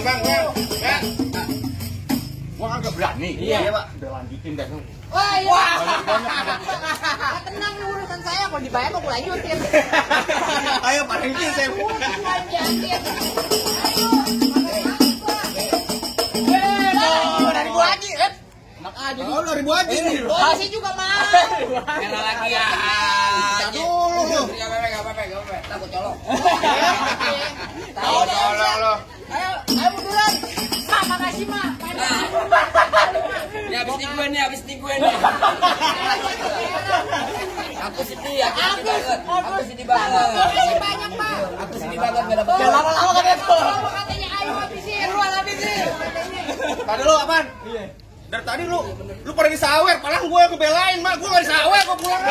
Bang. Gua agak berani. Iya, Pak. Udah lanjutin dah. Wah. Tenang nih urusan saya, kalau dibayar mau lanjutin. Ayo Pak Hengki saya. Lanjutin. Dari gua aja. Enak aja. Oh, 2.000 aja nih. Kasih juga mah. Merah lagi ya. Kita dulu. Enggak apa-apa. Takut colok. Tahu lo. Ayo munduran. Makasih, Mak. Ini habis di gue nih. Aku sedih banget. Makasih banyak, Pak. Aku sedih banget gak dapet. Lama-lama katanya ayo habisin, lu habisin. Tadi lu apaan? Iya. Dari tadi lu pada disawer, palang gue yang ngebelain, Mak. Gue gak disawer, gue pulang.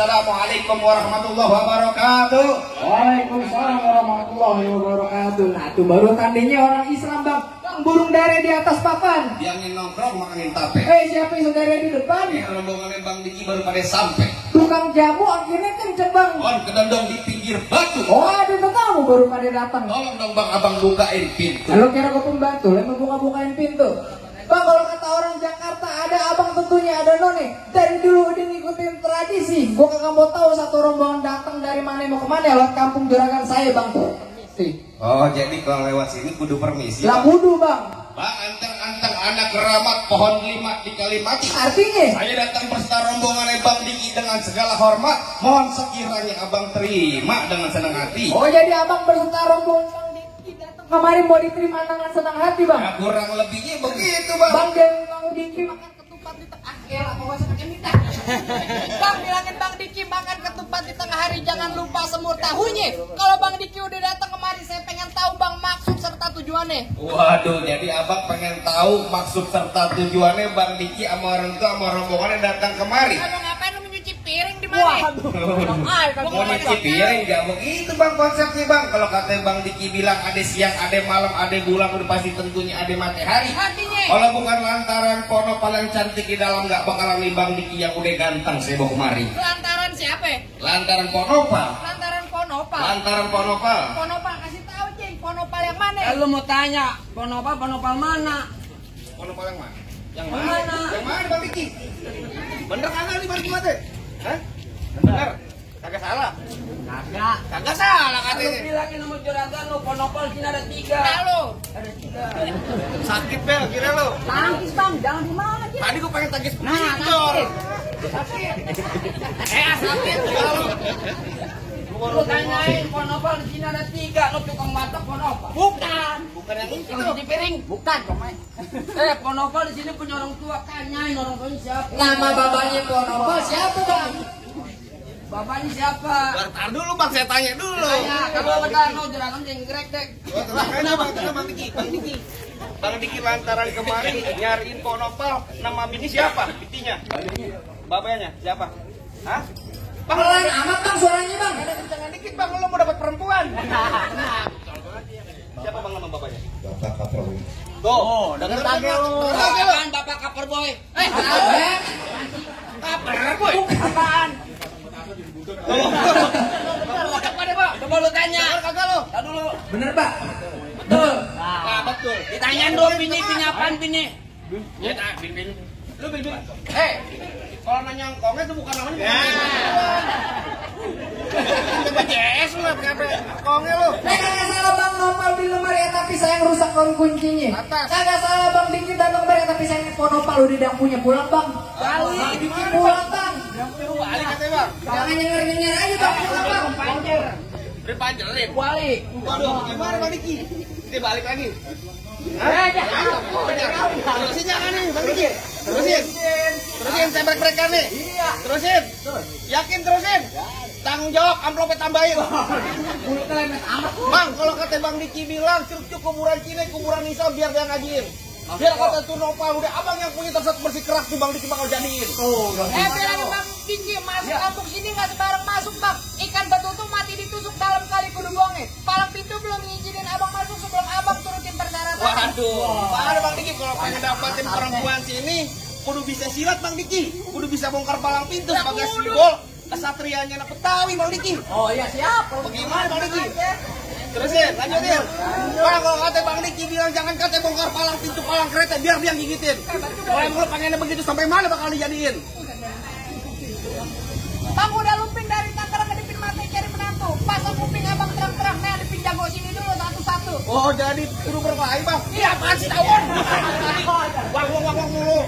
Assalamualaikum warahmatullahi wabarakatuh. Waalaikumsalam warahmatullahi wabarakatuh. Nah, itu baru tandanya orang Islam, Bang. Bang, burung dare di atas papan. Yang ingin nongkrong makanin tape. Siapa yang saudara di depan? Rombongan Bang Diki baru pada sampai. Tukang jamu akhirnya kenceng, Bang. Kedondong di pinggir batu. Oh, ada tamu baru pada datang. Tolong dong Bang, abang bukain pintu. Kalau kira gue pembantu, emang buka-bukain pintu. Bang, kalau kata orang Jakarta ada abang tentunya ada none. Dari dulu udah ngikutin tradisi. Gue kagak mau tahu satu rombongan datang dari mana mau kemana lewat kampung juragan saya, Bang. Permisi. Oh, jadi kalau lewat sini kudu permisi. Lah kudu, Bang. Bang, anteng-anteng anak keramat pohon 5 di Kalimati. Artinya? Saya datang beserta rombongan Bang Diki dengan segala hormat. Mohon sekiranya abang terima dengan senang hati. Oh, jadi abang beserta rombongan Bang Diki datang kemarin mau diterima dengan senang hati, Bang. Ya, kurang lebihnya begitu, Bang. Bang dan Bang Diki makan Ketupat di tengah lah, mau pakai minta. Bang bilangin Bang Diki makan ketupat di tengah hari, jangan lupa semur tahunya. Kalau Bang Diki udah datang kemari, saya pengen tahu Bang maksud serta tujuannya. Waduh, jadi abang pengen tahu maksud serta tujuannya Bang Diki sama orang tua sama rombongannya datang kemari. Aduh, ngapain lu menyuci piring di mana? Mau nyuci piring gak begitu Bang konsepnya Bang. Kalau kata Bang Diki bilang ada siang, ada malam, ada bulan, udah pasti tentunya ada matahari. Artinya? Kalau bukan lantaran pono paling cantik di dalam gak bakalan nih Bang Diki yang udah ganteng saya bawa kemari. Lantaran siapa? Lantaran ponopal. Lantaran Ponopal. Lantaran ponopal. Ponopal kasih tahu Cing, Ponopal yang mana? Lu mau tanya, ponopal mana? Ponopal yang mana? Yang Yang mana? mana? Yang mana Bang Diki? Bener kagak nih Bang Diki mati? Hah? Bener? Kagak salah? Kagak. Kagak salah Lu katanya. bilangin sama juragan lu ponopal sini ada 3. Halo. Ada 3. Sakit Bel, kira lo. Tangkis, Bang, jangan di mana aja. Tadi gua pengen tagih Nah, pinjol. sakit. Sakit kira lo. Lu tanyain ponopal di sini ada 3, lu tukang masak ponopal. Bukan yang itu. Yang cuci piring? Bukan, Komai. Ponopal di sini punya orang tua, tanyain orang tuanya siapa. nama bapaknya Ponopal siapa, Bang? Bapaknya siapa? Bentar dulu Bang, saya tanya dulu. Tanya, kalau bentar no juragan jenggrek deh. Kenapa Bang? Kenapa Bang Diki? Bang Diki lantaran kemarin nyariin ponopal, nama bini siapa? Bininya? Bapaknya siapa? Hah? Bang, Pelan amat, Bang, suaranya, Bang. jangan dikit Bang, lo mau dapat perempuan. Siapa Bang nama bapaknya? Bapak Kapolri. Tuh, denger kagak lu? Apaan Bapak Kaperboy? Kaperboy? Apaan? Udah pada Pak, coba lu tanya. Kagak lo? Tadi dulu. Bener, Pak? Betul. Nah, betul. Ditanyain dulu bini apaan bini? Ya, nah, bin. Lu bin. Kalau nanya ngkongnya itu bukan namanya. Coba JS lu, kenapa kongnya lu? Kagak salah bang nopal di lemari tapi sayang rusak kuncinya. Atas. Kagak salah bang dikit datang lemari tapi sayang nopal udah yang punya pulang bang. Balik dikit pulang bang. Balik katanya bang. Jangan nyengar aja bang pulang bang. Dipanjerin. Balik. Waduh, gimana Bang Diki? Dia balik lagi. Terusin jangan nih Bang Diki. Terusin saya break-breakan nih. Iya. Terusin. Yakin terusin? Tanggung jawab, amplopnya tambahin. Mulut kelemet amat. Bang, kalau kata Bang Diki bilang, curug kuburan Cina, kuburan Nisa biar dia ngajiin. Biar kata tuh Nopal, udah abang yang punya tersat bersih keras tuh Bang Diki bakal jadiin. Bilangin Bang Diki masuk kampung sini nggak sembarang masuk bang. Ikan betutu mati ditusuk dalam kali kudu bongit. Palang pintu belum ngizinin abang masuk sebelum abang turutin persyaratan. Waduh, mana Bang Diki kalau pengen dapatin perempuan sini, kudu bisa silat Bang Diki, kudu bisa bongkar palang pintu sebagai simbol kesatrianya anak Betawi Bang Diki. Oh iya siap. Bagaimana Bang Diki? Terusin, lanjutin. Bang, kalau kata Bang Diki bilang jangan kata bongkar palang pintu palang kereta biar dia gigitin. Kalau yang pengennya begitu sampai mana bakal dijadiin? Bang udah lumping dari Tangerang ngedipin mata cari menantu. Pasang kuping abang terang-terang. Nah dipin jago sini dulu satu-satu. Oh, jadi kudu berkelahi Bang. Iya, apaan sih tawon? Wang mulu.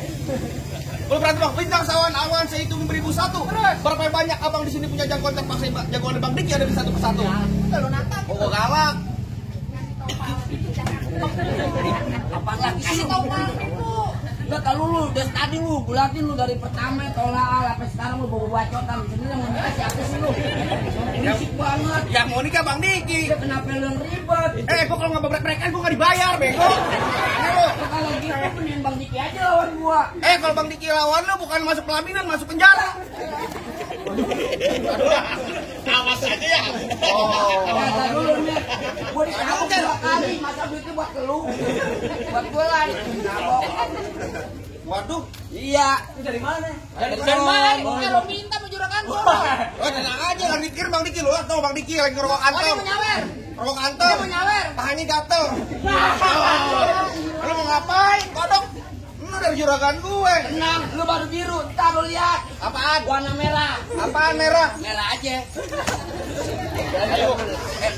Lu berarti Bang, bintang sawan awan saya hitung 1001. Berapa banyak abang di sini punya jagoan terpaksa jagoan Bang Diki ada di satu persatu. Lu nantang. Oh, galak. Apaan lagi sih? Kasih tahu palang pintu. Enggak kalau lu dari tadi lu bulatin lu dari pertama tolak sampai sekarang lu bawa bacotan sebenarnya mau nikah siapa sih lu? Berisik banget. Yang mau nikah Bang Diki. Ya kenapa lu yang ribet? Gua kalau nggak bebrek-brekan gua nggak dibayar, bego. Kalau gitu mending Bang Diki aja lawan gua. Kalau Bang Diki lawan lu bukan masuk pelaminan, masuk penjara. Awas aja ya. Kata dulu nih, gua ditabok 2 kali, masa duitnya buat lu? Buat gua lah, ditabok. Waduh. Iya. Dari mana? Dari mana? Kalau minta mau juragan gua. Oh, tenang aja, Bang Diki, Bang Diki lu tahu Bang Diki lagi ngerokok Oh dia kantong. mau nyawer. Rokok Dia kantong. mau nyawer. Pahanya gatel. Lu mau ngapain, kodok? Lu dari juragan gue. Tenang, lu baru biru, ntar lu lihat. Apaan? Warna merah. Apaan merah? Merah aja. Ayo.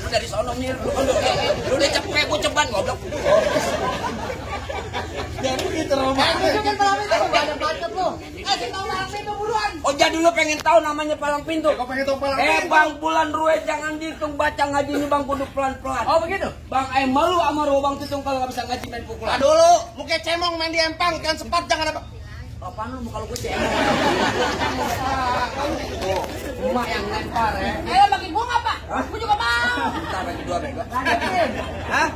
Lu dari sono mir. Lu udah cepet, gua ceban goblok. Jadi gitu Jangan rumahnya. bikin palang pintu. Gak ada bacot lu. Kasih tahu palang pintu buruan. Oh jadi lu pengen tahu namanya palang pintu? Kau pengen tahu palang Bang Bulan Rue jangan dihitung baca ngaji ini bang kudu pelan-pelan. Oh begitu. Bang malu sama Rue bang Titung kalau nggak bisa ngaji main pukulan. dulu, muka cemong main di empang, kan sempat jangan apa. Apaan lu muka lu gue cemong? Emak yang lempar ya. Bagi gua ngapa? Gua juga mau. Bentar bagi 2 bego. Hah?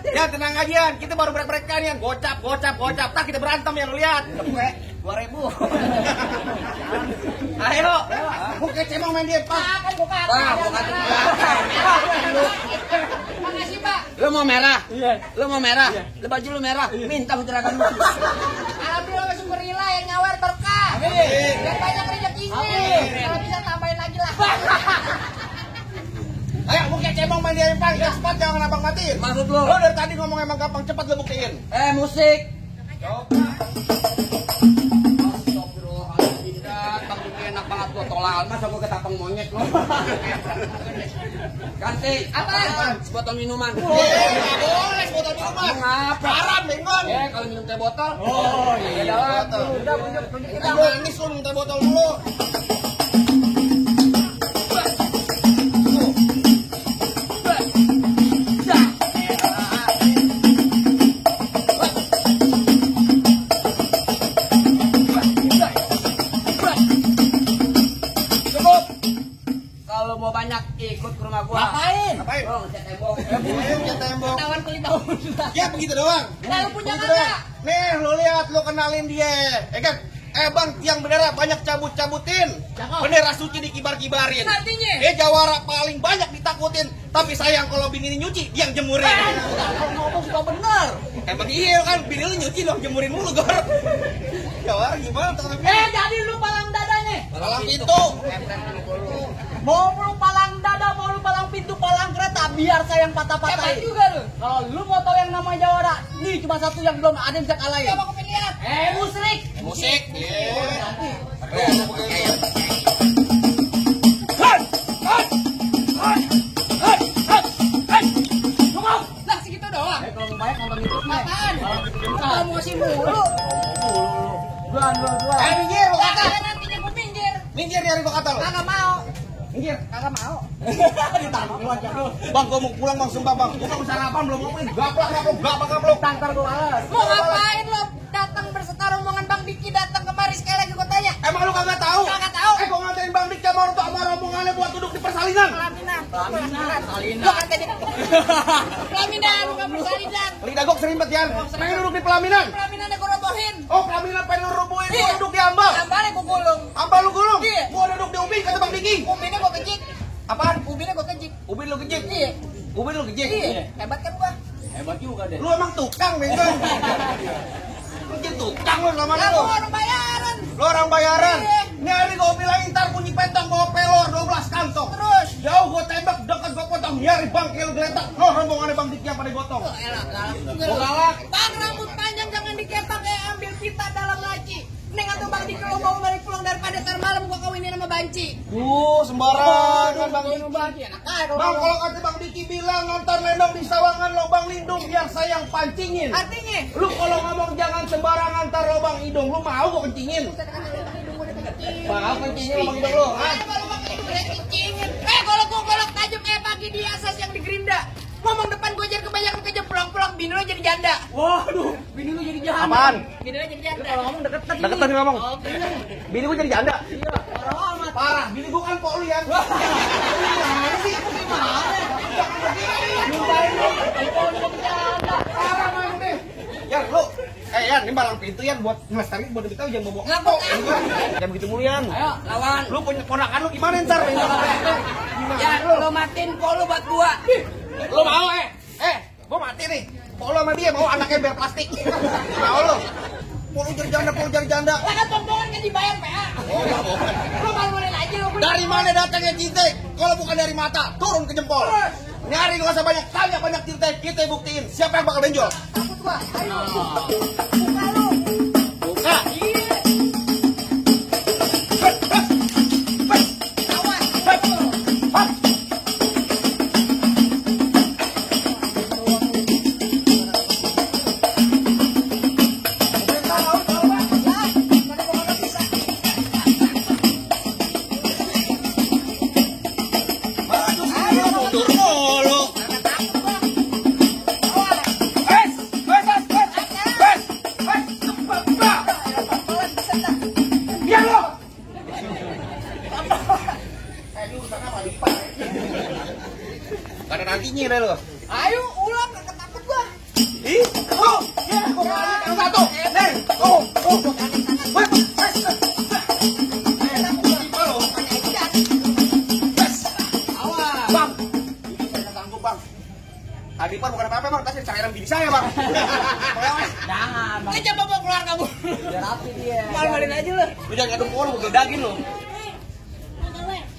Ya tenang aja, kita baru break-breakan ya. Gocap. Tak kita berantem ya, lu lihat. Gue 2000. Ayo. Muka cemong main di empang. Kan gua kata. Bang, gua kata Makasih Pak. lu mau merah? Iya. Lu mau merah? Lu baju lu merah. Minta juragan lu. Alhamdulillah syukur ilah yang nyawer berkah. Amin. Biar banyak rezekinya. Kalau bisa tambahin lagi lah. Ayo, muka cemong main di empang. Yang cepat jangan abang matiin. Maksud lu? Lo dari tadi ngomong emang gampang, cepat lo buktiin. Musik. Bang Diki enak banget gua tolak. Masa gua ketapang monyet lo. Ganti. Apa? Sebotol minuman. Nggak boleh botol minuman. Ngapa? Haram, Bengon. Kalau minum teh botol. Oh iya, botol. Udah tunjuk Kita manis lu minta botol dulu. Cukup. Kalau mau banyak ikut ke rumah gua. Ngapain? Ngapain? Oh, ngecat tembok. Ayo ngecat tembok. Tawan kulit daun. Ya begitu doang. Nah lu punya Begitu doang. kagak? Nih lu lihat, lu kenalin dia. Kan? Bang, tiang bendera banyak cabut-cabutin. Cakep. Bendera suci dikibar-kibarin. Artinya? Jawara paling banyak ditakutin. Tapi sayang kalau bini ini nyuci, dia yang jemurin. Kalau ngomong suka bener. Emang iya kan, bini lu nyuci lu yang jemurin mulu, Gor. Jawara gimana? Jadi lu palang dadanya. Palang pintu. Mau lu palang dada, mau lu palang pintu, palang kereta, biar saya yang patah-patahin. Hebat juga lu. Kalau lu mau tahu yang namanya Jawara, nih cuma satu yang belum ada yang bisa kalahin. Coba aku lihat. Musrik. Musik. Eh, minggir, gua kata. Kagak nantinya gue minggir. Minggir dari gua kata lo. Kagak mau. Minggir. Kagak mau. Bang, gua mau pulang bang, sumpah bang. Gua mau sarapan belum mau main. Gaplak. Tantar gue males. Mau ngapain lo datang berserta rombongan Bang Diki datang kemari sekali lagi gue tanya. Emang lu kagak tahu? Kagak tahu. Gua nganterin Bang Dik sama rombongannya buat duduk di persalinan. Pelaminan. Lo kata dia. Pelaminan, bukan persalinan. Lidah gua serimpet ya. Pengen duduk di pelaminan. Pelaminannya gue robohin. Oh, pelaminan pengen lu rubuhin. Gua duduk di ambal. Gambarnya gue gulung. Ambal lu gulung? Iya. Gua duduk di ubin kata Bang Diki. Ubinnya gue kejik. Apaan? Ubinnya gue kejik. Ubin lu kejik? Iya. Ubin lu kejik? Iya. Hebat kan gua? Hebat juga deh. Lu emang tukang, bengkel. Lu jadi tukang lu sama Lah lu. gua orang bayaran. Lu orang bayaran. Iya. Nyari gua bilangin ntar bunyi petong bawa pelor 12 kantong. Terus. Jauh gua tembak, dekat gua potong, nyari bangkil geletak. Oh, rombongannya Bang Dik yang pada gotong. Elah, galak. Gua galak. Bang, rambut panjang jangan dikepak ambil pita dalam laci. Mending atau Bang Diki lo mau balik pulang daripada ntar malam gua kawinin sama Banci. Sembarangan Bang Dik. Banci enak aja Bang, kalau kata Bang Diki bilang nonton lendong di sawangan lobang lindung yang sayang pancingin. Artinya, Lu kalau ngomong jangan sembarangan ntar lobang hidung. Lu mau gua kencingin? Mau kencingin lobang hidung lu? Hah? kalau Bang Diki udah kecingin. Kalau gua golok tajam kayak pagi di asas yang di Gerinda. Ngomong depan gua jangan kebanyakan kejam pulang-pulang bini lo jadi janda. Waduh, bini lu jadi jahat. Apaan? Bini lo jadi janda. Kalau ngomong deket-deket. Deketan nih ngomong. Oh, bener. Bini gua jadi janda. Iya, parah amat. Parah, bini gua kan pok lu ya. Parah mah ini. Ya lu, Yan, ini balang pintu Yan buat ngelestariin buat kita jangan bawa Ngapa? Jangan begitu mulu Yan. Ayo, lawan. Lu punya ponakan lu gimana ntar? Ya, lo matiin polo buat gua. Lu mau gua mati nih. Pok lu sama dia mau anaknya biar plastik. Mau lu? Pok lu jadi janda. Lah kan tombongan kan dibayar PA. Oh, ya bohong. Lo malu-maluin aja lo. Dari mana datangnya cinta? Kalau bukan dari mata, turun ke jempol. Nyari gak usah banyak, tanya banyak cinta, kita buktiin siapa yang bakal benjol. Takut gua. Ayo. Buka lu. Buka. Iya. Awas. Mundur mulu. Biar lo. Ada nantinya deh lo. Ayo ulang kagak takut gua. Ih, oh, ya, kok balik yang satu. Nih, oh. Bang, ini saya sanggup bang. Tadi pak bukan apa-apa bang, tasnya cairan bini saya bang. Jangan, Bang. Aja bawa keluar kamu. Biar rapi dia. Mal-malin aja lu. Lu jangan ngaduk pohon, gue gedagin lo.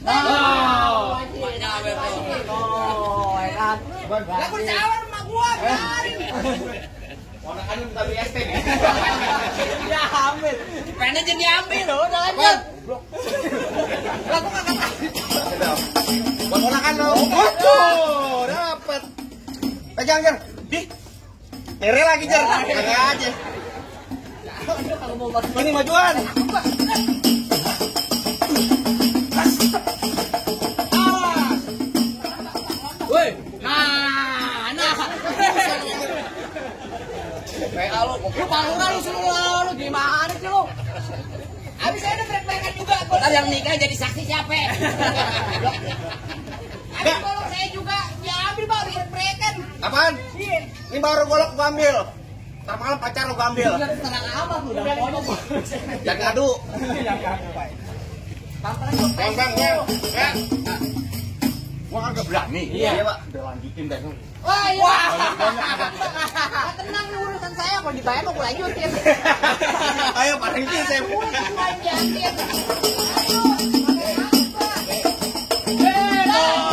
Oh, nyampe tuh. Oh, enak. Lah gua cawer sama gua, biarin. Ponakannya minta beli ST nih. Ya, ambil. Pengen jadi ambil, udah lanjut. Lah gua kagak takut. Buat ponakan lo. Waduh, dapet. Pegang Jar. Di. Mere lagi Jar. Kagak aja. Kalau mau buat Ini majuan. woi. Nah. Kayak lu paluran lu semua lu gimana sih lu? Habis saya udah brek-brekan juga. Ntar yang nikah jadi saksi siapa? Habis golok saya juga diambil bang, brek-brekan. Apaan? Iya. Ini baru golok gua ambil. Ntar malam pacar lo gua ambil. Tenang amat lu, udah pondok. Jangan ngadu. Bang, ya. Gua kagak berani. Iya, Pak. Udah lanjutin deh. Wah, iya. Tenang nih urusan saya, kalau dibayar mau lanjutin. Ayo Pak Ringki saya. Urusan lanjutin.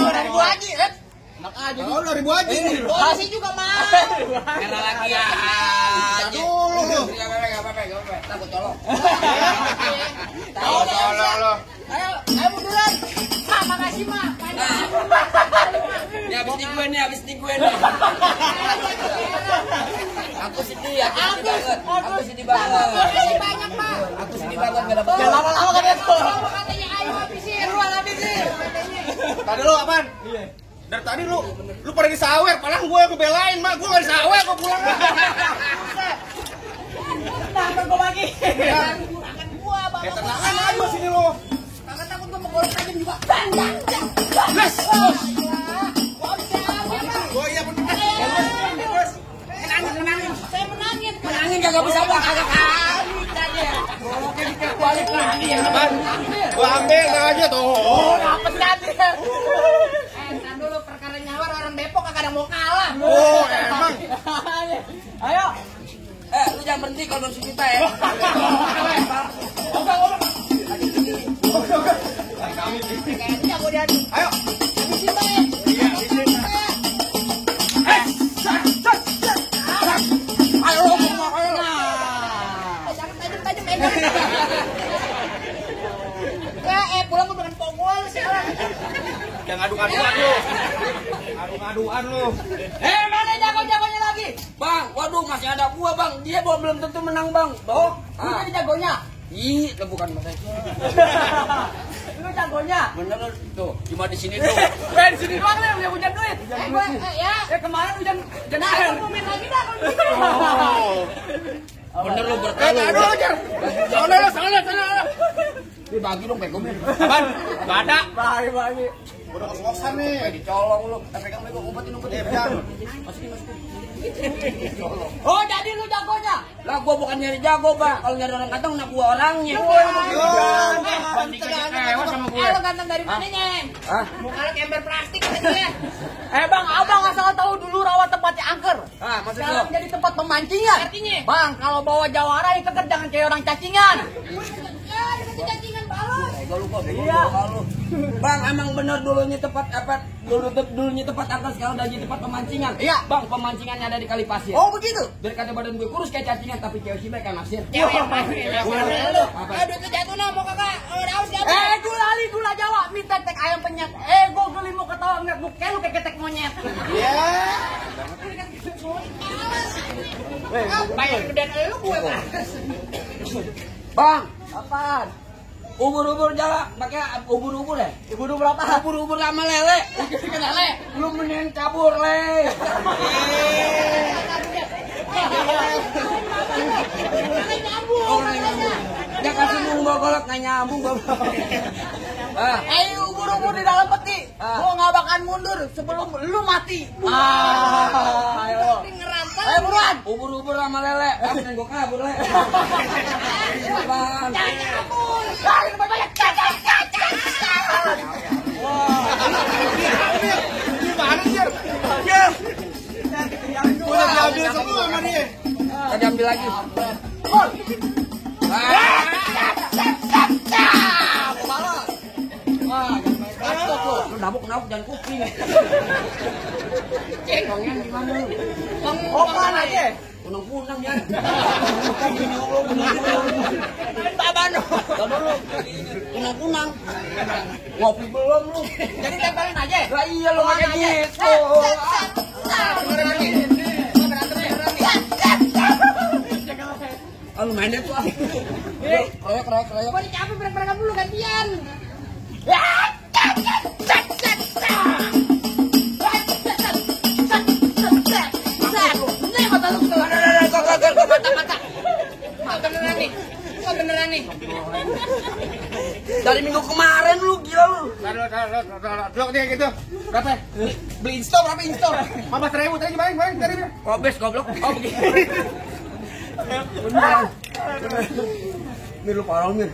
Dari Bu Haji, Enak aja. Oh, 2.000 aja nih. Polisi juga mau. Era lagi ya. Dulu lu. Enggak apa-apa. Takut colok. Lo. Ayo munduran. Ma, makasih Ma. Ini habis di gue nih. Aku sedih banget. Makasih banyak Pak. banget nggak dapat. Jangan lama-lama katanya tuh. Katanya ayo habisin, ruan habisin. Tadi lu apaan? Iya. Dari tadi lu pada disawer, padahal gue yang ngebelain, mak gue gak disawer, gue pulang. Nah, gue bagi. Akan Gua bang. Ya tenang aja sini lu. Takut takut gue menggoreng aja juga. Les. Gua bisa aja bang. Gue iya bener. Menangin. Saya menangin. Menangin kagak bisa bang, kagak kali tadi. Oke balik lagi ya. Apaan? Gue ambil aja tuh. Dapet tadi. Ntar dulu perkara nyawar orang Depok kagak ada mau kalah. Oh, emang. Ayo. Lu jangan berhenti kalau nonton kita ya. Kayaknya jago dia. Ayo. Habisin bang ya. Iya, habisin. Ayo lu semua ayo. Jangan tajam-tajam pulang gue dengan pokol sih orang. Jangan adu-aduan lu. Adu-aduan lu. Mana jago-jagonya lagi? Bang, waduh masih ada gua bang. Dia belum tentu menang bang. Oh, lu jadi jagonya? Ih, lu bukan mas. Lu jagonya? Bener lu tuh, cuma di sini tuh. Di sini doang nih yang hujan duit. Kemarin hujan air. Aku main lagi dah kalau gitu. Bener lu berkali. Aduh, ajar. Sana. Ini bagi dong peko men. Apaan? Gak ada. Bagi. Udah kos-kosan nih. Dicolong lu. Pegang obatin. Masukin. Oh, jadi lu jagonya? Lah gua bukan nyari jago, Bang. Kalau nyari orang ganteng nak gua orangnya. Lu ganteng dari mananya? Hah? Muka lu ember plastik katanya. Bang, abang asal tahu dulu rawa tempatnya angker. Ah, maksud lu? Jangan jadi tempat pemancingan. Artinya? Bang, kalau bawa jawara itu kan jangan kayak orang cacingan. Dikasih cacingan balon. Gua lupa. Iya. Bang, emang bener dulunya tempat apa? Dulunya tempat angker sekarang udah jadi tempat pemancingan. Iya. Bang, pemancingannya ada di kali pasir. Oh, begitu. Biar kata badan gue kurus kayak cacingan tapi cewek sih kayak naksir. Cewek yang pasti. Lu. Apa? Aduh, itu jatuh nah, mau kakak. Daus siapa? Gula Jawa, minta tek ayam penyet. Gua geli mau ketawa ngeliat muka lu kayak ketek monyet. Ya. Bayar gedean lu gue. Bang, Apaan? ubur-ubur Jawa pakai ubur-ubur ya? Ubur berapa? Ubur-ubur sama lele. Kenal le. Lu mending kabur, Le. Oh, nggak nyambung. Dia kasih bumbu kolak nggak nyambung, Bapak. Ubur-ubur di dalam peti. Gua nggak bakal mundur sebelum lu mati. Ayo. Ayo buruan. Ubur-ubur sama lele. Kamu gua kabur, Le. Bang. Jangan kabur. Ini banyak. Gimana sih? Ya. Udah diambil semua sama dia. Tadi ambil lagi. Lu nabuk jangan kuping. Pengen gimana lu? Opan aja. Punang ya. Babano. Punang. Ngopi belum lu? Jadi tempelin aja. Lah iya lu kayak gitu. Lu mainnya tuh. Keroyak. Gua capek berang-berang dulu gantian. Beneran nih. Dari minggu kemarin lu gila lu. Dulu dia gitu. Berapa? Beli install berapa install? 15.000 tadi bang tadi. Kobes goblok. Oh begitu. Mir lu parah Mir.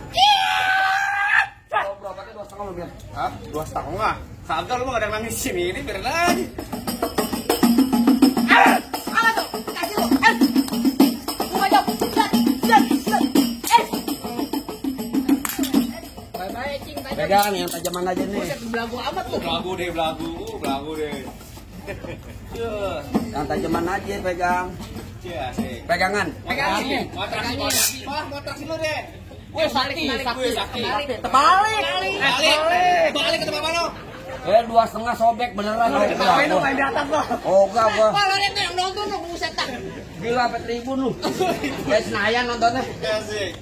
Berapa tadi 2,5 lu Mir? Hah? 2,5. Kagak lu mah ada yang nangis sini ini biarin aja. Apa tuh? Kasih lu. Gua jawab. Bye-bye, cing. Pegang yang tajaman aja nih. Buset, belagu amat lu. Belagu deh. Yang tajaman aja pegang. Iya sih. Pegangan. Pegang sini. Mau traksi lu deh. Gue sakti. Terbalik. Balik ke tempat mana? 2,5 sobek beneran. Main di atas lo. Oh enggak gua. Wah, lo lihat yang nonton lo buset tak. Gila sampai tribun lu. Kayak Senayan nontonnya. Asik.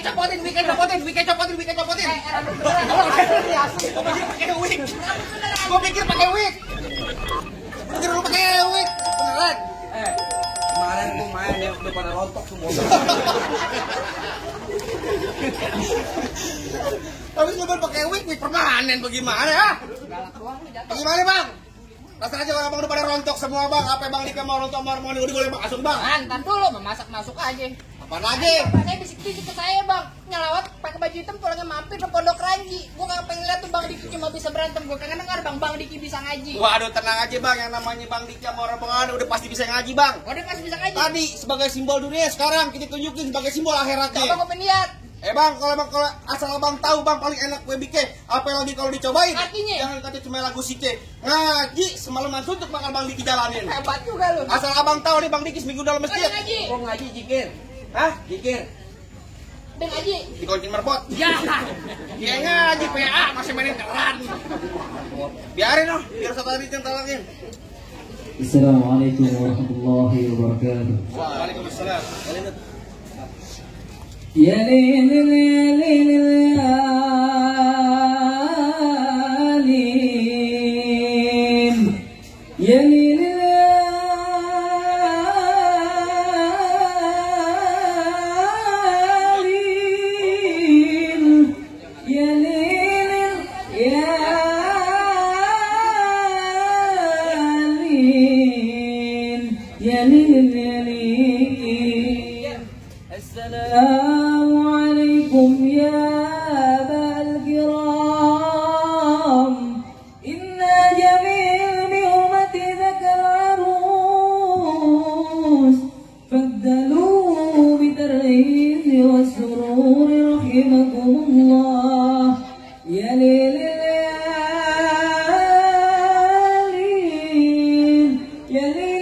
copotin. Gua pikir pakai wig. Pikir lu pakai wig. Beneran. Kemarin tuh main yang udah pada rontok semua. Habis lu pakai wig permanen bagaimana ya? Bagaimana bang? Rasanya aja abang udah pada rontok semua bang. Apa bang Dika mau rontok mau udah boleh masuk bang? Ntar dulu memasak masuk aja. Apaan lagi? Saya bisik-bisik ke saya bang, nyelawat pakai baju hitam pulangnya mampir ke Pondok Ranji. Gua kagak pengen lihat tuh Bang Diki cuma bisa berantem. Gua kangen dengar Bang Diki bisa ngaji. Waduh tenang aja bang, yang namanya Bang Diki sama orang Bang udah pasti bisa ngaji bang. Udah pasti bisa ngaji. Tadi sebagai simbol dunia, sekarang kita tunjukin sebagai simbol akhiratnya. Coba gua pengen lihat. Bang, kalau asal abang tahu bang paling enak kue bikin. Apa lagi kalau dicobain? Artinya? Jangan kata cuma lagu sike. Ngaji semalaman suntuk bakal Bang Diki jalanin. Hebat juga lu. Asal abang tahu nih Bang Diki seminggu dalam masjid. Ngaji. Gua ngaji jikir. Hah? Jikir. Dan ngaji. Di kuncin marbot. Ya. Dia ngaji PA masih mainin keran. Biarin loh, biar satu hari yang talangin. Assalamualaikum warahmatullahi wabarakatuh. Waalaikumsalam. Ya lil alim, ya lil alim, ya lil alim, ya lil alim. Assalamualaikum ya abal kiram, inna jamil bi ummati dzakal arus, faddalu bi tarhiz wa surur rahimakumullah, ya lil alim, ya lil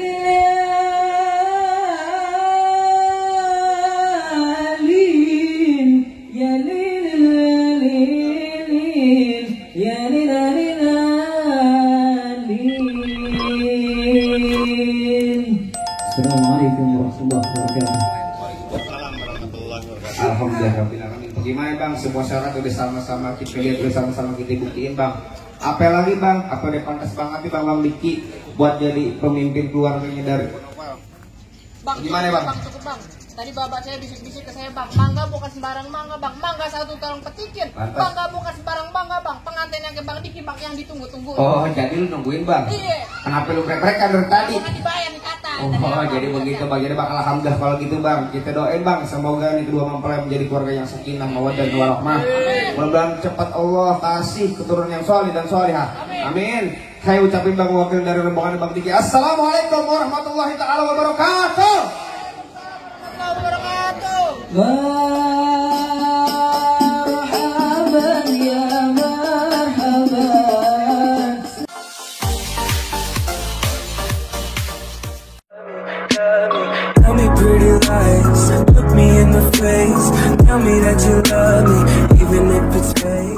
Assalamualaikum warahmatullahi wabarakatuh. Waalaikumsalam warahmatullahi wabarakatuh. Alhamdulillahirrahmanirrahim. Bagaimana bang? Semua syarat udah sama-sama kita lihat, udah sama-sama kita buktiin bang. Apa lagi bang? Apa udah pantas banget nih Bang Diki buat jadi pemimpin keluarganya dari Bang, Gimana, cukup, Bang? Cukup bang. Tadi bapak saya bisik-bisik ke saya bang, mangga bukan sembarang mangga bang, mangga satu tolong petikin. Mantap. Mangga bukan sembarang mangga bang, pengantin yang ke Bang Diki bang yang ditunggu-tunggu. Oh, jadi lu nungguin bang? Iya. Kenapa lu prek-prekan dari tadi? Bukan dibayar nih kata. Oh, jadi begitu bang. Jadi bakal alhamdulillah kalau gitu bang. Kita doain bang, semoga nih kedua mempelai menjadi keluarga yang sakinah, mawaddah dan warahmah. Mudah-mudahan cepat Allah kasih keturunan yang soleh dan solehah. Amin. Saya ucapin bang wakil dari rombongan Bang Diki. Assalamualaikum warahmatullahi taala wabarakatuh. Marhaban ya marhaban. Tell me pretty lies, look me in the face, tell me that you love